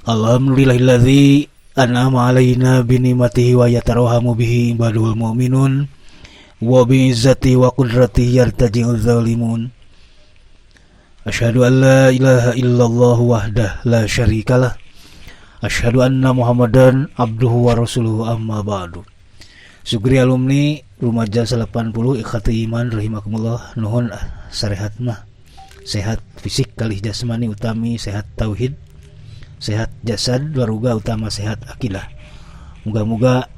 Alhamdulillahilladzi an'ama alaina bi ni'matihi wa yatarohamu bihi ibadul mu'minun wa bi izzati wa qudratihi yartaji'u zalimun. Asyhadu an la ilaha illallah wahdah la syarikalah. Asyhadu anna Muhammadan abduhu wa rasuluhu, amma ba'du. Sugri alumni Rumaja 80, ikhwati iman rahimakumullah, nuhun sarehat mah. Sehat fisik kalih jasmani, utami sehat tauhid, sehat jasad, baruga utama sehat akidah. Muga-muga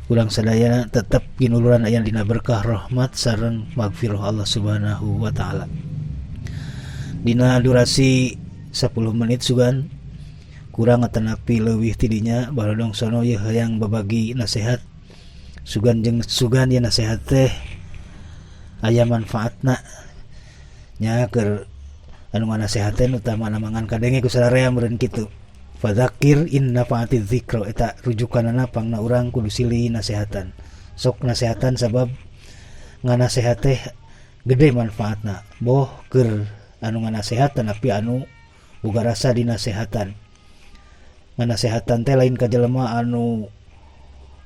urang sadaya tetap ginuluran aya dina berkah, rahmat sareng magfirah Allah Subhanahu wa Ta'ala. Dina durasi 10 menit sugan kurang atanapi leuwih tidinya, barodong sono ye hayang babagi nasihat sugan jeung sugan. Ye nasihat teh aya manfaatna nya keur anu nganasehatan, utama mangan kadenge ku sararea meureun kitu. Fadzakir in nafa'ati dzikra, eta rujukanana pangna urang kudu silih nasehatan, sok nasehatan, sabab nganasehat teh gede manfaatna, boh keur anu nganasehatan tapi anu boga rasa dinasehatan. Nganasehatan teh lain ka jelema anu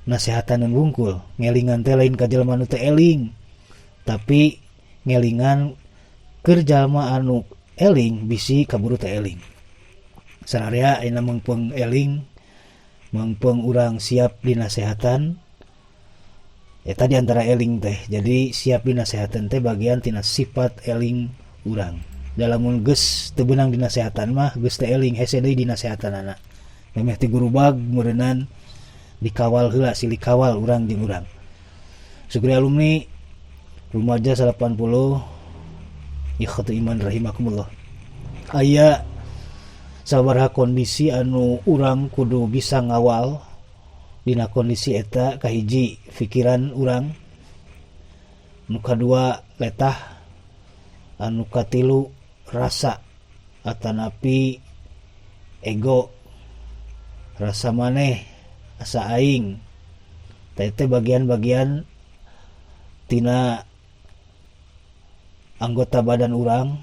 nasehatan wungkul, ngelingan teh lain ka jelema anu teu eling, tapi ngelingan keur jalma anu eling bisi kaburu teu eling. Sararea ayeuna meungpeung eling, meungpeung urang siap dinasehatan. Eta di antara eling teh. Jadi siap dinasehatan teh bagian tina sifat eling urang. Lamun geus teu beunang dinasehatan mah geus teu eling, hese deui dinasehatanana, memeh ti gurubag meureunan dikawal heula, silih kawal urang jeung urang. Sugri alumni Rumaja 80, ikhwatu iman rahimakumullah, aya sabaraha kondisi anu urang kudu bisa ngawal dina kondisi eta. Kahiji, pikiran urang, nu kadua letah, anu katilu rasa atanapi ego, rasa maneh, asa aing. Teh bagian-bagian tina anggota badan urang,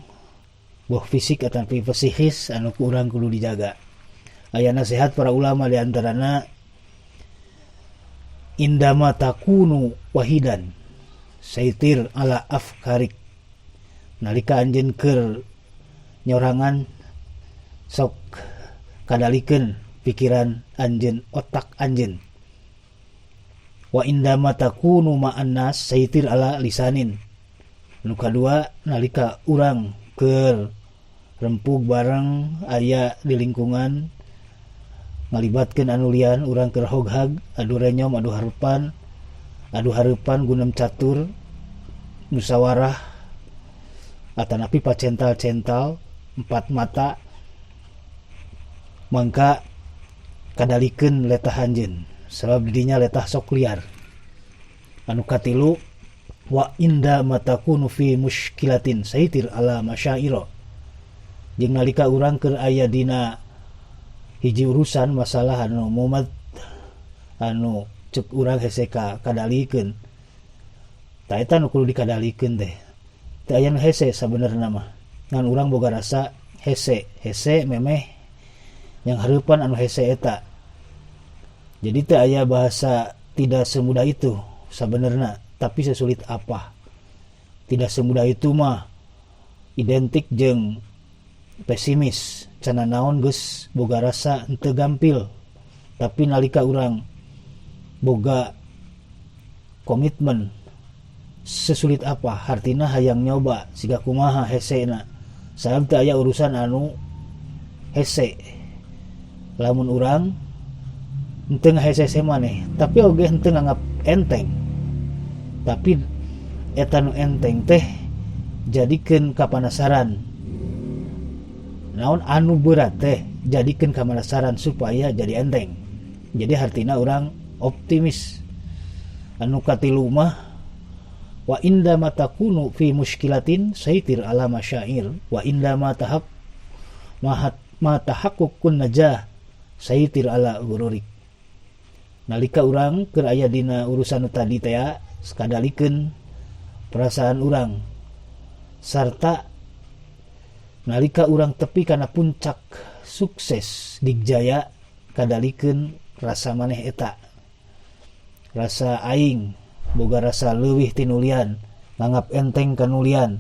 boh fisik atau psikis, anu ku urang kudu dijaga. Aya nasihat para ulama, diantarana indama takunu wahidan saitir ala afkarik, nalika anjeun keur nyorangan sok kadalikeun pikiran anjeun, otak anjeun. Wa indama takunu ma'an nas saitir ala lisanin. Nu kadua, nalika urang keur rempug bareng, aya di lingkungan ngalibatkeun anu lian, urang keur hoghag, adu renyom, adu harepan, adu hareupan, gunem catur, musyawarah atanapi pacental-cental empat mata, mangka kadalikeun letah anjeun, sebab didinya letah sok liar. Anu katilu, wa inda matakunu fi muskilatin saitir ala masyairo, jeung nalika urang keur aya dina hiji urusan masalah anu mumet, anu cek urang hese ka kadalikeun, tah eta nu kudu dikadalikeun teh. Teu aya nu hese sabenerna mah, ngan urang boga rasa hese, hese memeh yang hareupan anu hese eta. Jadi teu aya bahasa tidak semudah itu sabenerna, tapi sesulit apa. Tidak semudah itu mah identik jeung pesimis, can naon geus boga rasa henteu gampil. Tapi nalika urang boga komitmen sesulit apa, hartina hayang nyoba siga kumaha hesena, sabab teu aya urusan anu hese lamun urang henteu ngahese maneh, tapi oge henteu nganggap enteng. Tapi eta nu enteng teh jadikeun kapanasaran, naon anu berat teh jadikeun kapanasaran supaya jadi enteng. Jadi hartina urang optimis. Anu katilu mah wa indama takunu fi muskilatin saitir ala masyair wa indama tahak mahat ma tahaqqukun najah saitir ala gururik. Nalika urang keur aya dina urusan nu tadi teh, kadalikeun perasaan urang sarta Nalika urang tepi kana puncak sukses digjaya kadalikeun rasa maneh eta. Rasa aing boga rasa leuwih tinulian, nganggap enteng kanulian.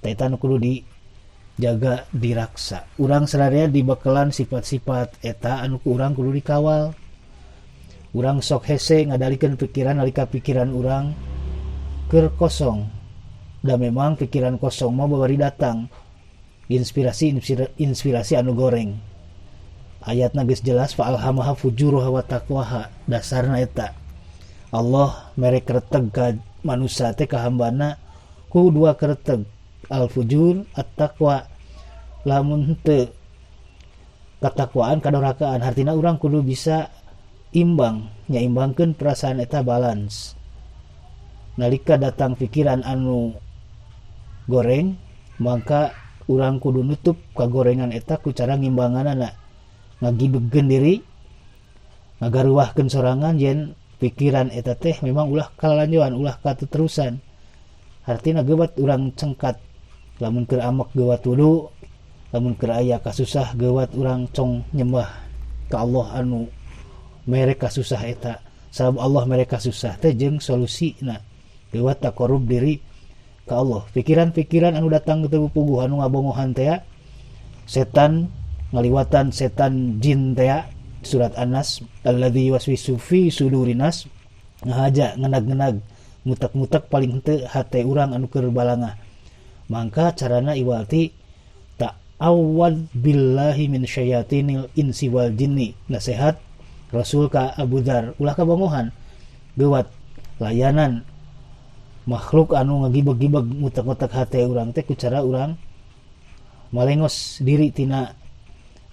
Tah eta nu kudu dijaga diraksa. Urang sararea dibekelan sifat-sifat eta anu ku urang kudu dikawal. Urang sok hese ngadalikeun pikiran nalika pikiran urang keur kosong. Da memang pikiran kosong mah babari datang inspirasi inspirasi anu goreng. Ayatna geus jelas fa alhamaha fujuruha wa taqwaha, dasarna eta. Allah mere kreteg ka manusia teh ka hambana ku dua kreteg, al fujur at taqwa. Lamun henteu katakwaan kadorakaan, hartina urang kudu bisa imbang, nyaimbangkeun perasaan eta balance. Nalika datang pikiran anu goreng, maka urang kudu nutup kagorengan eta ku cara ngimbanganana, ngagibegkeun diri, ngagaruahkeun sorangan yen pikiran eta teh memang ulah kalalanjoan, ulah kateterusan. Hartina geuwat urang cengkat, lamun keur amek geuwat wudu, lamun keur aya kasusah geuwat urang cong nyembah ka Allah anu mere kasusah eta. Sabab Allah mere kasusah teh jeung solusina. Geuwat takorub diri ka Allah. Pikiran-pikiran anu datang teu puguh anu ngabongohan teh, setan ngaliwatan setan jin teh, surat An-Nas alladzi yuwaswisu fi sudurinas, ngahaja ngenag-ngenag ngutek-ngutek paling henteu hate urang anu keur balangah. Mangka carana iwalti ta'awwadz billahi min syayatinil insi wal jinni. Nasihat Rasul ka Abu Dzar, ulah kabongohan geuwat layanan makhluk anu ngagibeg-gibeg ngutek-ngutek hate urang teh ku cara urang malengos diri tina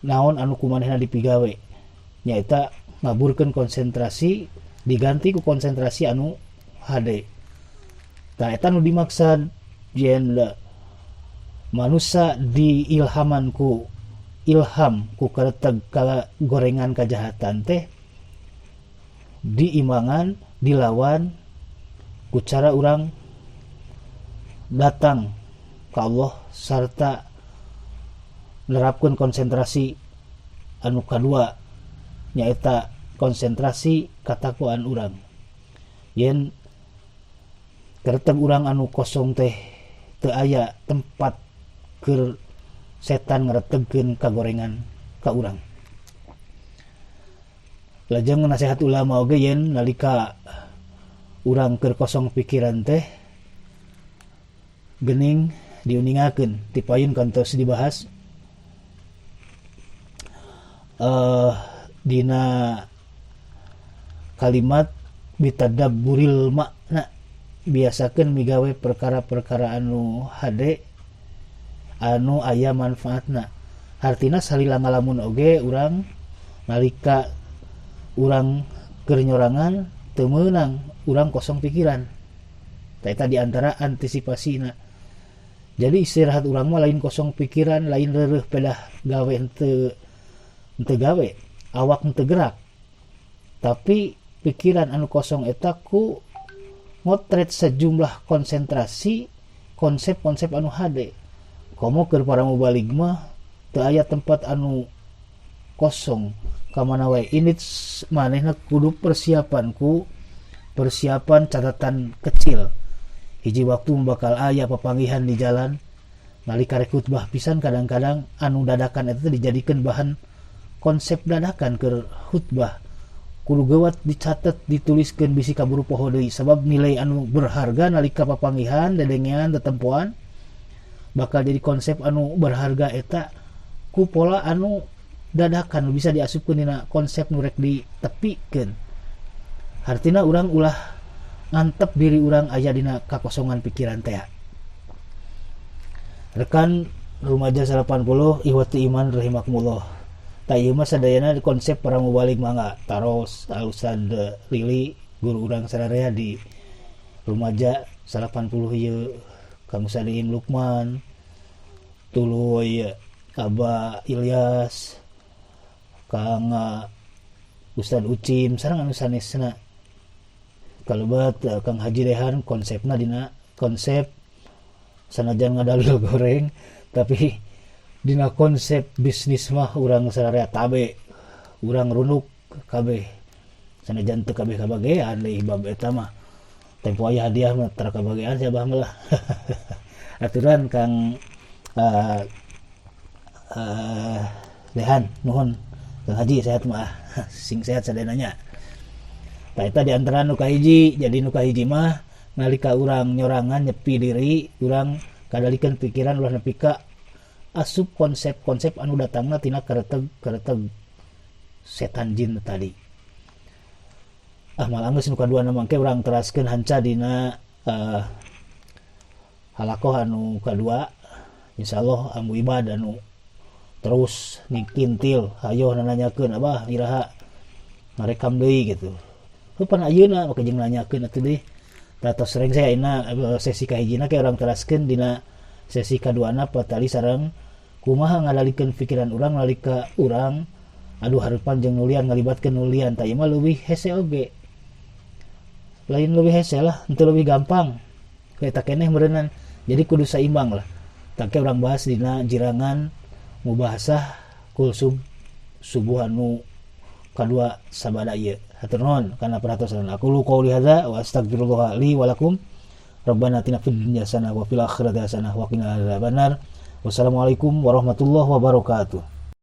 naon anu kumanehna dipigawe, nyaeta ngaburkeun konsentrasi diganti ku konsentrasi anu hade. Tah eta nu dimaksad yen manusa diilhaman ku ilham ku kareteg ka gorengan kajahatan teh diimbangan dilawan ku cara urang datang ka Allah sarta nerapkeun konsentrasi anu kadua, nyaeta konsentrasi katakwaan urang. Yen kereteg urang anu kosong teh teu aya tempat keur setan ngretegkeun kagorengan ka urang. Lajeng nasihat ulama oge yen nalika urang keur kosong pikiran teh geuning diuningakeun tipayun kantos dibahas dina kalimat bitadabburil makna, biasakeun migawe perkara-perkara anu hade anu aya manfaatna. Hartina salila ngalamun oge urang nalika urang keur nyorangan teu meunang urang kosong pikiran. Tah eta di antara antisipasina. Jadi istirahat urang mah lain kosong pikiran, lain reureuh pedah gawe henteu gawe, awak henteu gerak. Tapi pikiran anu kosong eta ku ngotret sejumlah konsentrasi konsep-konsep anu hade. Komo keur para mubalig mah teu aya tempat anu kosong ka mana wae. Ini manehna kudu persiapan ku persiapan catatan kecil. Hiji waktu bakal aya papanggihan di jalan nalika rek khutbah pisan kadang-kadang anu dadakan eta dijadikeun bahan konsep dadakan keur khutbah. Kudu geuwat dicatet dituliskeun bisi kaburu poho deui, sabab nilai anu berharga nalika papanggihan dedengean tetempoan bakal jadi konsep anu berharga eta ku pola anu dadakan bisa diasupkeun dina konsep nu rek ditepikeun. Hartina urang ulah ngantep diri urang aya dina kakosongan pikiran teh. Rekan rumaja 80 ihwati iman rahimakumullah. Tah ieu mah sadayana konsep para mubalig mangga taros Al Ustad Lili guru urang sararea di rumaja 80 ieu Kang Sadiin Lukman, tuluy Aba Ilyas, Kang Ustad Ucim sareng anu sanesna. Kalebat Kang Haji Rehan konsepna dina konsep sanajan ngadalil goreng tapi Dina konsep bisnis mah urang sararea tabe, urang runuk kabeh. Sanajan teu kabeh kabagean deui bab eta mah. Tempo aya hadiah mah tara kabagean si abah mah lah. Aturan Kang Dehan nuhun Kang Haji sehat mah sing sehat sadayana nya. Tah eta di antara nu kahiji, jadi nu kahiji mah nalika urang nyorangan nyepi diri, urang kadalikeun pikiran ulah nepi ka asup konsep-konsep anu datangna tina kereteg-kereteg setan jin tadi. Ah malah geus nu kaduana mangke urang teraskeun hanca dina halakoh anu kadua. Insyaallah ambu ibad anu terus ngikintil hayoh nanyakeun abah iraha ngarekam deui gitu. Heuh pan ayeuna make jeung nanyakeun atuh deui. Tah tos sering saya ayeuna sesi kahijina ke urang teraskeun dina sesi kaduana patali sareng kumaha ngadalikeun pikiran urang nalika urang aduh harepan jeung nulian ngalibatkeun nulian tah ieu mah leuwih hese oge. Lain leuwih hese lah, henteu leuwih gampang. Eta keneh meureunnan. Jadi kudu saimbang lah. Tah ke urang bahas dina jirangan mubahasah kulsum subuh anu kadua sabada ieu. Hatur nuhun kana perhatosan. Aku qouli hadza wa astagfirullah li wa lakum. Rabbana atina fid dunya hasanah wa fil akhirati hasanah wa qina adzabannar. Wassalamualaikum warahmatullahi wabarakatuh.